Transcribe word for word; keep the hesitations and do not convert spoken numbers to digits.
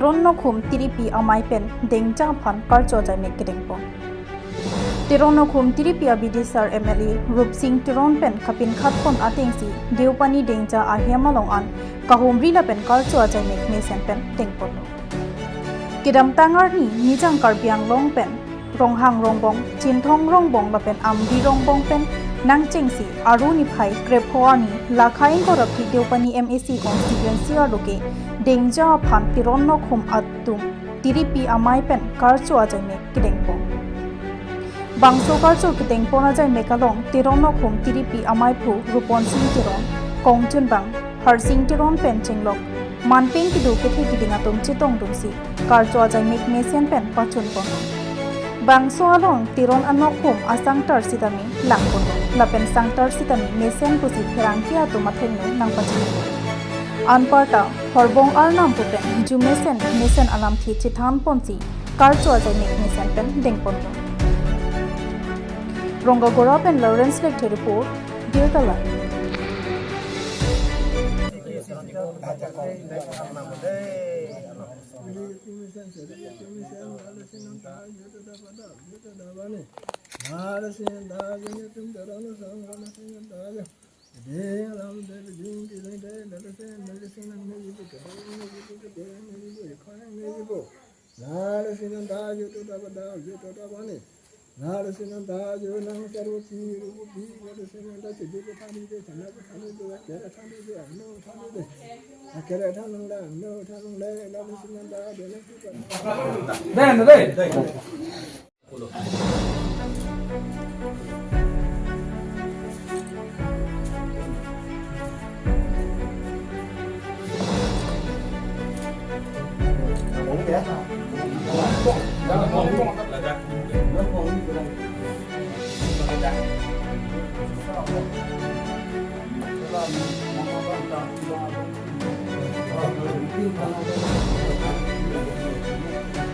Teron Nokhum Tiripi amei pen dengja aphan karcho ajaimek kedengpon. Teron Nokhum Tiripi abidisar M L A Rupsing Teron pen kapinkhatpon atengsi Deopani dengja ahem along an kahumri lapen karcho ajaimek mesen pen dengponlo. Kedamtang arni Nijang Karbi Anglong pen Ronghang Rongbong, Chinthong Rongbong lapen Amri Rongbong pen nangchengsi Aru niphai krepho arni Lakha ingkoi ra phli Deopani M A C constituency arlo ke dengja aphan Teron Nokhum atum Tiripi amei pen karcho ajaimek kedengpon. Bangso karcho kedengpon ajaimek along Teron Nokhum Tiripi ameiphu Ruponsing Teron, kongchunbang Harsing Teron pen chenglok manpeng kedo kethe keding atum chetongdunsi karcho ajaimek mesen pen pachunpon. Bangso along Teron Anokhum asangtar sitame langpon lapen sangtar sitame mesen pusi pherangke atum athengno nangpachunpon. Anparta Horbong Arnam pu pen ju mesen mesen alamthe chethanponsi karcho ajaimek mesen pen dengponlo. Rongagora pen Lawrence Lekthe report, Dear the Light.